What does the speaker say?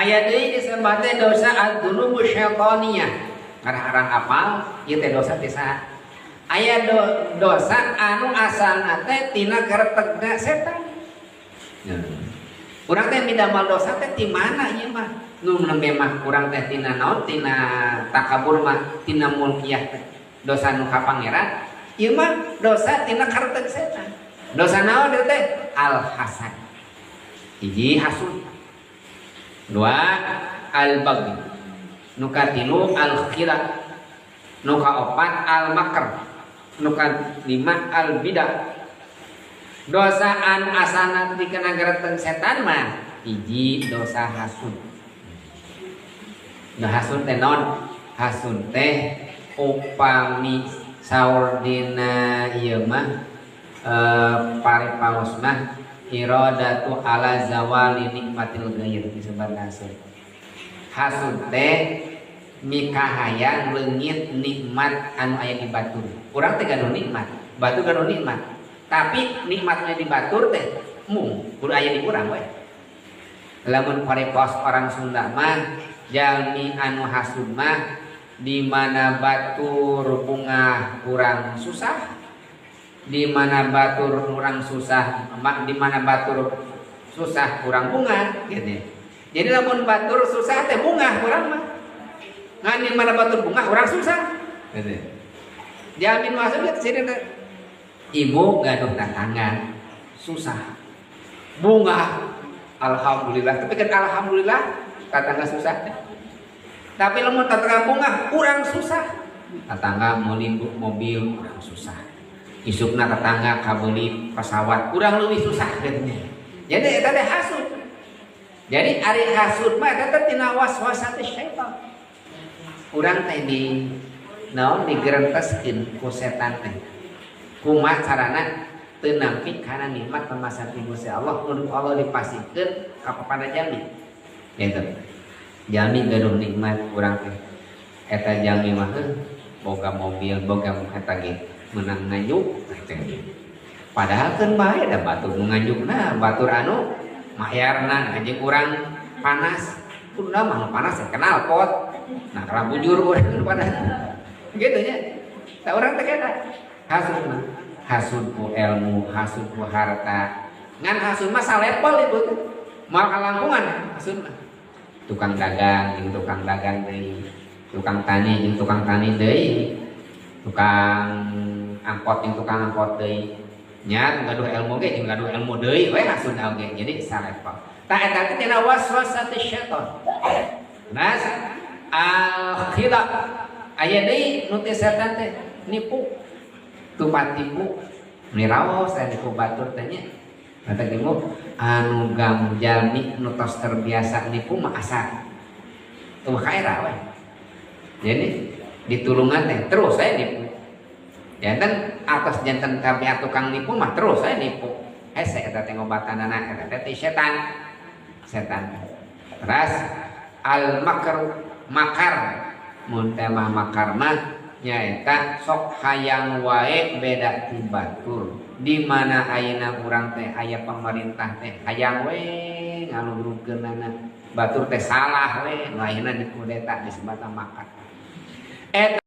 Aya deui disebut teh dosa ad-dzunubu syaitaniyah. Ngarang apal ieu teh dosa teh saha? Aya dosa anu asalna teh tina karetegna setan. Urang teh midamel dosa teh ti mana ieu mah? Nu nembe mah urang teh tina naon? Tina takabur mah, tina mulkiyah teh. Dosa nu ka pangeran, ieu mah dosa tina kareteg setan. Dosa naon ieu teh? Al hasad. Hiji hasud. Dua al baghi. Nu katilu al khila. Nu kaopat al makr. Nu kalima al bidah. Dosaan asana dikena gereteng setan mah hiji dosa hasud. Nah, hasud teh naon? Hasud teh upami saur dina ieu mah paripaos mah iradatu ala zawali nikmatil ghair disebut hasud. Hasud teh mikahayang leungit nikmat anu aya di batur. Urang teh gaduh nikmat, batur gaduh nikmat. Tapi nikmatnya di batur teh mung kudu aya di urang we. Lamun paripaos orang Sunda mah jalmi anu hasud mah di mana batur bungah kurang susah, di mana batur kurang susah, di mana batur susah kurang bungah gitu. Jadi lamun batur susah teh bungah urang mah. Ngan di mana batur bungah urang susah gitu. Jamin masuk ke sini teh. Ibu gaduh tetangga susah. Bungah alhamdulillah, tapi kan alhamdulillah tetangga susah teh. Tapi lamun tetangga bungah urang susah. Tetangga meuli mobil urang susah. Isukna tetangga kabeli pesawat urang leuwih susah gitu. Jadi eta teh hasud. Jadi ari hasud mah eta teh tina waswasah teh syaitan. Urang teh di naon digerenteskeun ku setan teh. Kumaha carana teu nampi kana nikmat pamasan ti Gusti Allah nu Allah dipasihkeun ka papada jalmi. Gitu. Jalmi gaduh nikmat urang teh. Eta jalmi mah boga mobil, boga eta ge menang nganjuk teh. Padahal keun bae da batur nu nganjukna, batur anu mayarna anjing urang panas. Kuduna mah panas ya kenal pot. Nah, kalau bujur urang panas. Gitu nya. Tah urang teh eta hasud mah. Hasud ku ilmu, hasud ku harta. Ngan hasud mah salepel ibu teh. Moal kalangkungan hasud mah. Tukang dagang jeung tukang dagang deui, tukang tani jeung tukang tani deui, tukang angkot jeung tukang angkot deui. Nya gaduh ilmu ge jeung gaduh ilmu deui we hasud oge. Jadi salepel. Tah eta teh tina waswasah syaitan. Nas al khila aya deui nu teh setan teh nipu. Tupat tipu niraos teh nipu batur teh nya. Kata ibu anu jalmi nu tos terbiasa nipu mah asa tuh kaera we. Jadi ditulungan teh terus saya nipu. Janten atos janten tabiat tukang nipu mah terus saya nipu. Hese eta teh ngobatanana eta teh setan. Setan. Terus al makr makar mun teh mah makar mah nyaeta sok hayang wae beda ti batur. Di mana ayeuna urang teh aya pemerintah teh hayang we ngalugrugkeunana batur teh salah we nu ayeuna dikudeta disebut makar. Eta